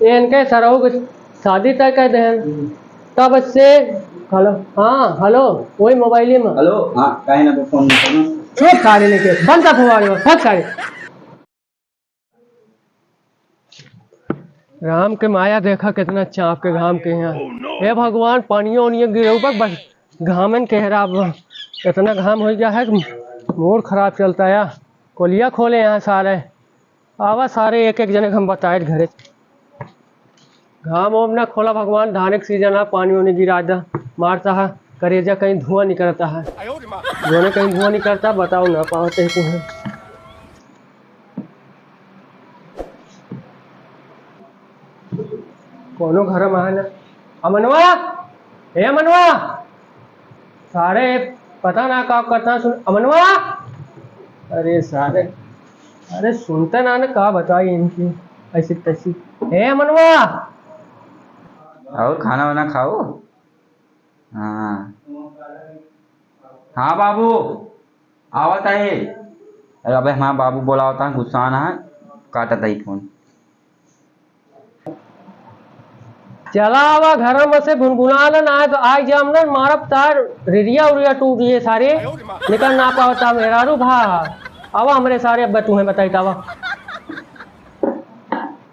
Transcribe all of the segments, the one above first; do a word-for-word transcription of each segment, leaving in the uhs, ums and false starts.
इनके सरऊ के शादी तय कर दे हैं। तब से, हेलो, हाँ, हेलो, वही मोबाइल में। हेलो, हाँ, काहे ना फोन नहीं करना? चुप सारे लेके, बंद कर फोन, फट सारे। राम के माया देखा कितना चाप के घाम के यहाँ। हे भगवान, पानियो ओनियो गिरऊ बस, घामन के हेरा अब इतना घाम हो गया है कि मूड खराब चलता है। कोलिया खोले यहाँ सारे, आवा सारे एक एक जने के हम बताए घरे। घाम ओम ना खोला भगवान, धान के सीजन है, पानी ओनी गिरा दा, मारता है, करेजा कहीं धुआं निकलता है। जोने कहीं धुआं निकलता, बताओ ना पावत है तुम्हें। कोनो घर में है ना? अमनवा, ए अमनवा, सारे पता ना का करता है, सुन अमनवा। अरे सारे, अरे सुनते ना, ना का बताई इनकी ऐसी तैसी। ए अमनवा। और खाना वाना खाओ। हाँ, हाँ बाबू, आवत है। अरे अबे हमारा बाबू बोलावता है, गुस्सा ना है, काटत है फोन। चला आवा घर में से गुनगुना ले, ना तो आई जाम ना, मारब तार रिरिया उरिया टूट गए सारे। निकल ना पावता मेहरारू भा। आवा हमरे सारे, अब तुम्हें बताई तावा।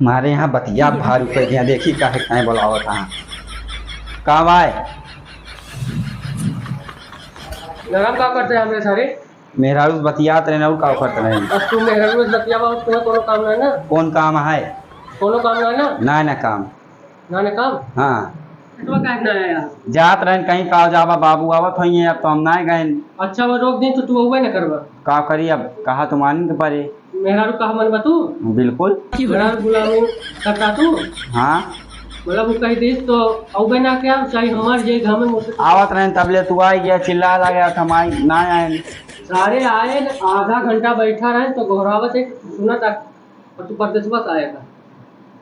मारे यहाँ बतिया भारू कर दिया, देखी काहे काहे बोलावत हाँ। का बाय? गरम का करते हैं हमरे सारे? मेहरारू से बतियात रहे ना, और का करत रहे? बस तू मेहरारू से बतियावा, और तुम्हें कोनो काम ना है ना? कौन काम है? कोनो काम ना है ना? ना, ना काम। ना, ना काम? हाँ। तो काहे ना आया? जात रहन कहीं का जाबा, बाबू आवत होइए, अब तो हम ना गए। अच्छा, वो रोक दे तो तू अउबे ना करबा। का करी अब, कहा तो मानी के परे। मेहरारू कहा मनबा तू? बिल्कुल। मेहरारू गुलामी करता तू? हाँ। मतलब वो कह दीस तो अउबे ना क्या, चाहे हमार ये घर में मुझसे आवत रहन तब ले तू आई गया, चिल्ला लगा था, हम आई, ना आए। सारे आए, आधा घंटा बैठा रहे तो गोहरावत एक सुना तक, और तू परदेसवा से आया था।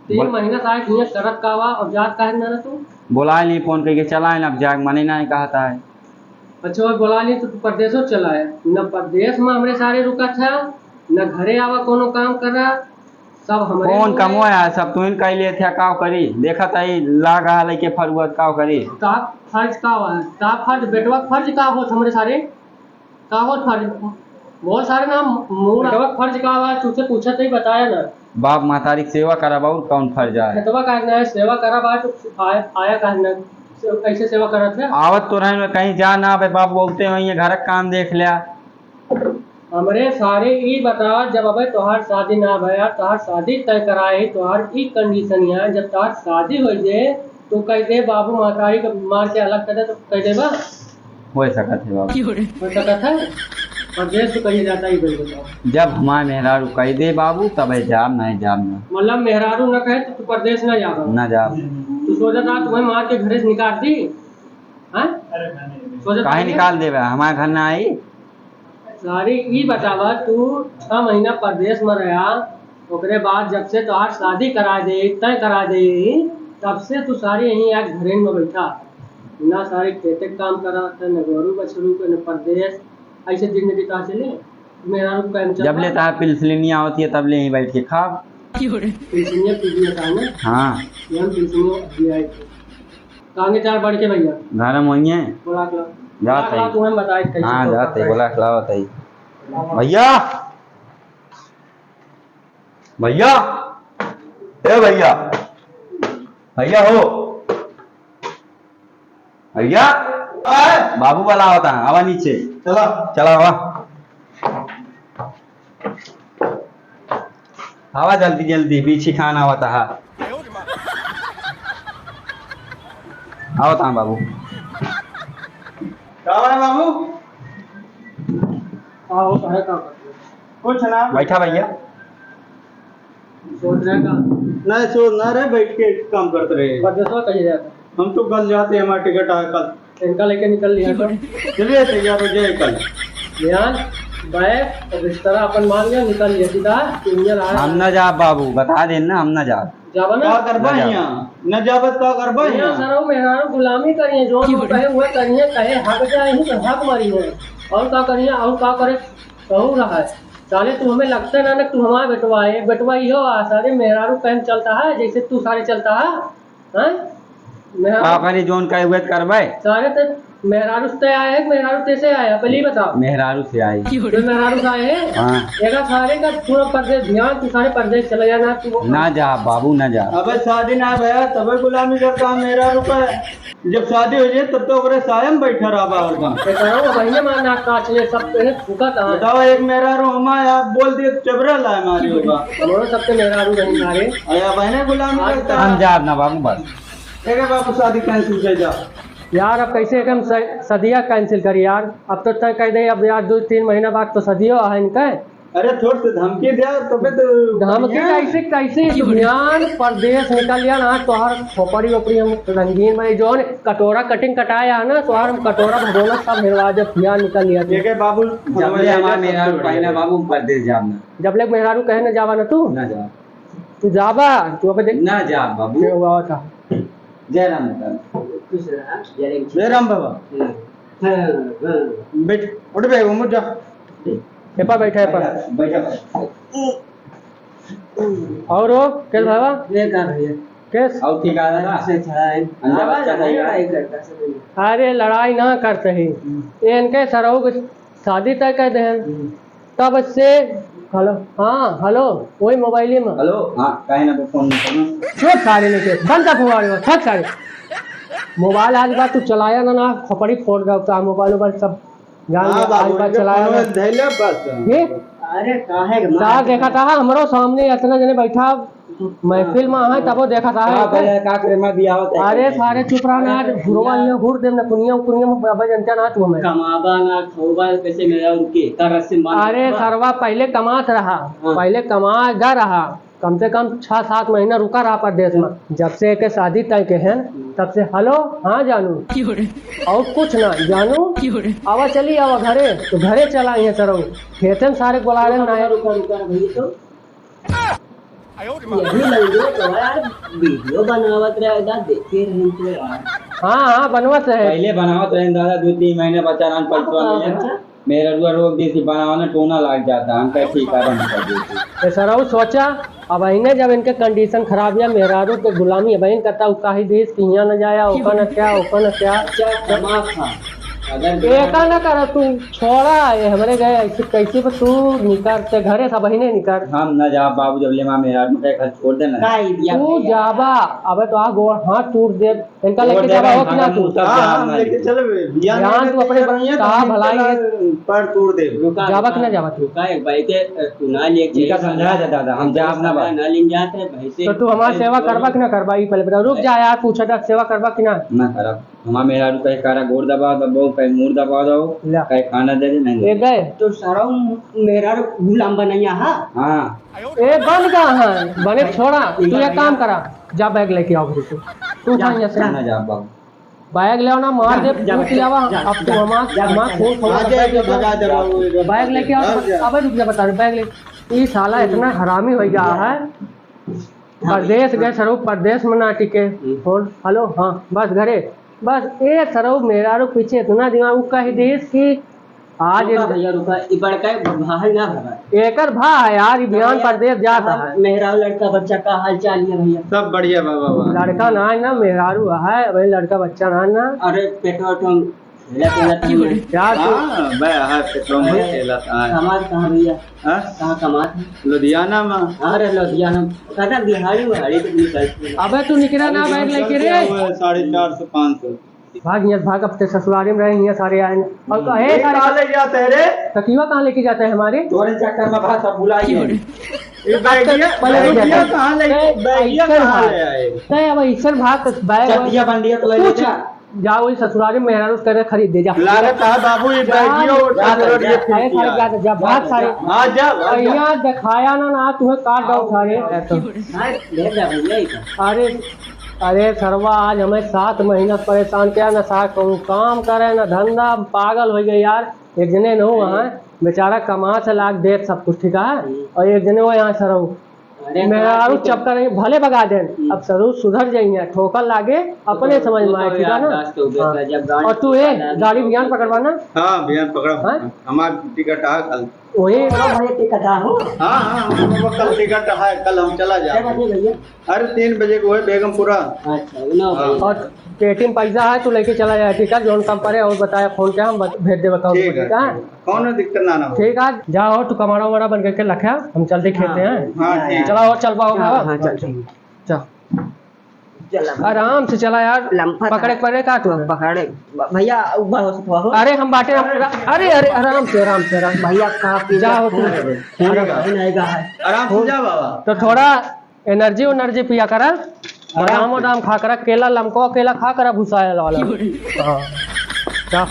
तीन बोल- महीना से आए, हियां करत का हुआ और जात काहे ना तू? बोला नहीं फोन करके, चला है ना, अब जाग मने ना कहता है। अच्छा, और बोला नहीं तो तू परदेसो चला है, न परदेस में हमरे सारे रुका था, न घरे आवा कोनो काम करा, सब हमरे कौन लोग कमवा हैं। है, सब तुहिन कह लिए थे, काव करी? देखा ताई लाग रहा लइके फरुआ, काव करी? का फर्ज का हुआ है? का फर्ज, बेटवा के फर्ज का होत हमरे सारे? का होत फर्ज? बहुत सारे ना मूड बेटवा के फर्ज का हुआ, तुझसे पूछा तो ही बताया ना। बाप महतारी के सेवा करब और कौन फर्ज है? खेतवा का ना सेवा करब, आज आया, आया का ना, कैसे सेवा करत है? आवत तो रहन में कहीं जा ना, अबे बाप बोलते हो, ये घर का काम देख लिया। हमरे सारे ई बतावा, जब अबे तोहार शादी ना भया, तोहार शादी तय कराए, तोहार ई condition है, जब तोहार शादी हो जे, तो कह दे बाबू महतारी के मार के अलग कर दे, तो कह देबा? हो सकत है बाबू। हो सकत है? परदेस तो कहीं जाता ही बोल बताओ। जब हमार मेहरारू कह दे बाबू, तबे जाब, नहीं जाब ना। मतलब मेहरारू न कहे तो तू परदेस ना जाबा? ना जाब। तू सोचत रहा तुम्हें मार के घरे से निकाल दी? हाँ? सोचत काहे रहिए। निकाल देबे? हमार घर ना आई? सारी ई बतावा, तू छह महीना परदेस में रहा, ओकरे बाद जब से तोहार शादी करा दे, तय करा दे, तब से तू सारी यहीं आज घरेन में बैठा, ना सारे खेते के काम करा था, न गोरू बछरू के, न परदेस, ऐसे जिंदगी तो चले। मेहरारू के काम जब चलता। ले तोहार पिलसिनिया आवत है, तब ले यहीं बैठ के खाब। पिलसिनिया पी लिया था ना? हाँ। ये हम पिलसिनिया पी आए थे। कांगे चार बढ़ के भैया। घर में वही है। बोला के लाओ। जात बोला के लाओ, है। तुम्हें बताए कैसे हाँ, तो जात है, करता है। बोला के लाओ, बताई। भैया, भैया, ए भैया, भैया हो, भैया, बाबू वाला आवता है, आवा नीचे। चला। चला, आवा। आवा जल्दी जल्दी, पीछे खान आवत हा। आवत हा बाबू। का है बाबू? का होता है, का करते हो? कुछ ना। बैठा भैया। सोच रहे का? नहीं, सोच ना रहे, बैठ के काम करते रहे। परदेसवा कहीं जाता? हम तो कल जाते हैं, हमारा टिकट आया कल। इनका लेके निकल लिया तो। चलिए, तैयार हो जाए कल। ध्यान, बैग और बिस्तरा अपन मान लिया, निकल लिया सीधा। इंजन आ रहा हम है। ना जाब बाबू, बता देन ना, हम ना जाब। जाबा ना? का करबा ना जाब। यहाँ? न जाबत का करबा यहाँ यहाँ? सरऊ मेहरारू गुलामी करिए, जो क्यों लोग रे? कहे हुए करिए, कहे हक जाए ही तो हक मारी है। और का करिए, और का करे, कहू रहा है। साले, तू हमें लगता ना, ना तू हमारा बेटवा है, बेटवा ही हो। आ, सारे मेहरारू कहन चलता है, जैसे तू सारे चलता है, हाँ? मेहरारू का करी, जौन कहे उहे त करबै। सारे तो मेहरारू से आए हैं, मेहरारू कैसे आए हैं, पहले ही बताओ। मेहरारू से आए। तो मेहरारू से आए हैं? हाँ। एका सारे का पूरा परदेस ध्यान, तू सारे परदेस चला जाना, तू वो ना जा बाबू, ना जा। अबे शादी ना भया, तबे गुलामी करता मेहरारू का। जब शादी हो जाए, तब तो ओकरे साया में बैठा रहा बाहर का। ये करो, वही में नाक काट ले, सब तेरे फूका था। बताओ, एक मेहरारू हमारे, आप बोल दिए, चबरा लाए मारे होगा। हमारे सबके मेहरारू बहन सारे। अरे, बहने गुलामी आज करता हम है। जाब ना बाबू, बस। एक बाबू, शादी cancel कर जा। यार, अब कैसे एक हम स-, सदिया cancel करी यार? अब तो तय कह दे, अब यार, दो तीन महीना बाद तो सदियो है इनका। अरे, थोड़ से धमकी दे, तबे तो धमकी बढ़िया। कैसे, कैसे? तू ध्यान परदेस निकल लिया ना, तोहर खोपड़ी ओपड़ी हम रंगीन बने, जौन कटोरा cutting कटाया है ना, तोहर हम कटोरा भगोना सब हेरवा दे, ध्यान निकल लिया तू। ठीक है बाबू, जब ले हमारे मेरा पहला बाबू परदेस जाब ना। जब ले मेहरारू कहे ना जावा ना तू। ना जा। तू जाबा, तू अबे देख। ना जा बाबू। के हुआ था? जय राम बाबा। खुश रहा, जय राम। जय राम बाबा। हम्म। हाँ, हाँ। बैठ, उठ बे, उमर जा। एपा बैठा, एपा। बैठा, बैठा। और वो, केस भावा? ये का भैया? केस? और ठीक आ रहा है? से अच्छा है। अंदर आवाज बच्चा आ रहा है, था यार। लड़ाई करता सब। अरे, लड़ाई ना करते ही। हम्म। ये इनके सरऊ के शादी तय कर दे हैं। हम्म। तब से, हेलो, हाँ, हेलो, वही मोबाइल में। हेलो, हाँ, काहे ना फोन नहीं करना? छोड़ सारे लेके, बंद कर फोन, छोड़ सारे। मोबाइल आज बात तू चलाया ना, ना, खोपड़ी फोड़ रहा था, मोबाइल वोबाइल सब जान हाँ, ले, आज बाबू, बात इनके चलाया फोन ना। में धैले बस। ये? अरे, काहे के सार मार देखा था, हमरो सामने इतना जने बैठा, महफिल में है, तबो देखत है। का भैया, का करे, मैं बियाह तय अरे करे। सारे चुप रह ना, आज घुरवा लियो, घूर देम ना, कुनिया, कुनिया में बाबा जनता ना तू हमें। कमाबा ना, खौबा, कैसे मेरा रुके, तरस से मार अरे देबा। सरवा पहले कमात रहा, हाँ। पहले कमागा रहा, कम से कम छह सात महीना रुका रहा परदेस में। जब से एके शादी तय के है, हम्म। तब से हेलो, हाँ जानू। क्यों रे? और कुछ ना, जानू। क्यों रे? आवा चली, आवा घरे, तो घरे चला ये सरऊ। खेते में सारे बोला रहे ना। रुका, रुका, रुका, भैया तो। यही लंगोट तो है यार, वीडियो बनावत रहे दा, देखे रहे तो यार। हाँ, हाँ, बनवत रहे। पहले बनावत रहे दादा, दो तीन महीने बच्चा रहन, अब पैसा का नहीं है। बच्चा? मेरा रुआ रोक दी थी बनावने, टोना लाग जाता, हम कहे ठीक है, बंद कर देते। तो सरऊ सोचा, अब इन्हें जब इनके condition खराब है, मेहरारू के गुलामी अब इन करता, उ काहे देश कि हियाँ न जाया, ओका न क्या, ओका न क्या। बच्चा कमा खा। अगर एका ना कर तू, छोड़ा, ये हमरे गए, ऐसे कैसे बस तू निकर, ते घरे से बहिने निकर। हम ना जाब बाबू, जब ले माँ मेहरारू के घर छोड़ देना। का इडिया तू भैया? जाबा, अबे तो आ गोड़ हाथ टूट दे, इनका छोड़ लेके देबे, जाबा हो कि ना हम तू? सब हाँ, जाब हम ना लेके लेके। चलबे। बियान जान लेके तू अपने तैयार नहीं है, तो कहा हम भलाई चला है। पैर तोड़ देबे। रुका, जाबा रुका, कि ना जाबा तू? रुका, एक बाइक है, तू ना ले इनका समझा दे दादा, हम जाब ना बा। ना लेन जाते हैं, भाई से तो तू हमार सेवा करबा कि ना करबा? ई पहले बता, रुक जा यार, पूछा था, सेवा करबा कि ना? ना करब। हमार मेहरारू कहे, "कारा गोड़ दबा दो, बहू कहे, मूड़ दबा दो, ला। कहे, खाना दे दे, नहीं दे।" ए गए। तो सारा मेहरारू गुलाम बनैया हा? हाँ। ए बन का है? बने छोड़ा, तू एक काम करा, जा बैग लेके आओ घर से। तू जा, कहाँ यहाँ से? जा। ना जा बाबू। बैग ले आओ ना, मार दे, जा, फूट जा, लावा। जा, अब तू जा, हमार, जा, हमार जा, खून जा, खौला जा, बैग जा, लेके भगा दे बाबू, आओ। बैग लेके आओ, जा, जा। अबे रुक जा, बता रहे, बैग ले। ई साला इतना हरामी हो गया है। परदेस गए सरऊ, परदेस में ना टिके। हम्म। फोन, हेलो, हाँ, बस घरे। बस ए सरऊ मेहरारू पीछे इतना दिमाग, उ कह देस कि आज रुका एक भैया, रुका, ई बड़का भाई ना भगा। एकर भा है यार, ई बिहान भैया, परदेस जात हमार है। मेहरारू लड़का बच्चा का हाल चाल है भैया? सब बढ़िया बा, बा, बा। लड़का ना है ना, मेहरारू है, वही लड़का बच्चा ना है ना। अरे पेटवा तो खेलत, खेलत नहीं है। यार, तू हाँ, बे, हाँ, पेट्रोल में अरे, खेलत, हाँ। कमात कहाँ भैया? हाँ? कहाँ कमात है? लुधियाना में। अरे, लुधियाना में। कहता बिहारी में हरी तो निकल। अबे, तू निकला ना, अरे, बैग लेके रे। क्या हुआ है? साढ़े चार सौ, पाँच सौ। भाग यहाँ, भाग, अब ते ससुरारी में रहे, यहाँ सारे आए हैं। और हम्म। कहे ये सारे कहाँ ले जाते हैं रे? तकिया कहाँ लेके जाते हैं हमारे? तोरे चक्कर में भाग, सब भुला गए। ये बैगिया, पहले रुक बैगिया जा। कहाँ ले, ए, बैगिया ऐसे कहाँ भाग। ले आए? तय अब ऐसे भाग, बैग चटिया बंडिया तो ले ले कुछ जा। जा वही ससुरारी में मेहरारू से करे खरीद दे, जा। लागत है बाबू, ये जा, बैगियो जा, उठा के जा, रोड ये जा, फिर अरे, किया। जा, जा, भाग जा, सारे। जा। हाँ, जा, भाग, जा। यहाँ दिखाया ना, ना तुम्हें काट दो सारे। हाँ, ले जा भैया, ये तो। अरे, अरे सरवा, आज हमें सात महीना परेशान किया, ना साथ कहूँ काम करे, ना धंधा, हम पागल हो गए यार। एक जने न हो वहाँ, बेचारा कमा से लाग देत सब कुछ, ठीक है? हम्म। और एक जने वो यहाँ सरऊ। अरे, मेहरारू कहाँ से चपका नहीं, भले भगा देन। हम्म। अब सरऊ सुधर जाइए, ठोकर लागे, अपने तो समझ में आए, ठीक है ना? यार, हाँ। जब गाड़ी और तू, ए, गाड़ी बिहान पकड़वा ना। हाँ, बिहान पकड़ा। हाँ? हमार टिकट आ कल। वही। हाँ भैया, टिकट है, हो? हाँ, हाँ, हम लोग कल टिकट है, कल हम चला जाए। क्या बात है भैया? अरे, तीन बजे को है बेगमपुरा। अच्छा, नौ बजे। हाँ। और पेटी में पैसा है, तू लेके चला जाए, ठीक है? जौन काम पड़े और बताया, फोन किया, हम बत-, भेज देबे, कौन ठीक है, ठीक है? ठीक है। कौनो दिक्कत ना, ना हो। ठीक है, जाओ, तू कमाड़ा वमाड़ा बन के लखा, हम चलते खेते हैं। हाँ, ठीक। चला, और चल पाओ, हाँ, बाबा? हाँ, चल, ठीक। चल। चला। आराम से चला यार, लम्फा पकड़े था। पड़े का तू? पकड़े, भैया, ऊपर हो सकता हो। अरे, हम बाटे, हम, अरे, अरे, आराम से, आराम से, आराम से। भैया, कहाँ पी जाओ तू। अरे, भाई, नहीं गा है। आराम से जा बाबा। तो थोड़ा एनर्जी उनर्जी पिया करा, आराम बादाम से। वादाम खा करा, केला, लमको केला खा करा, भुसायल वाला। हाँ, जा।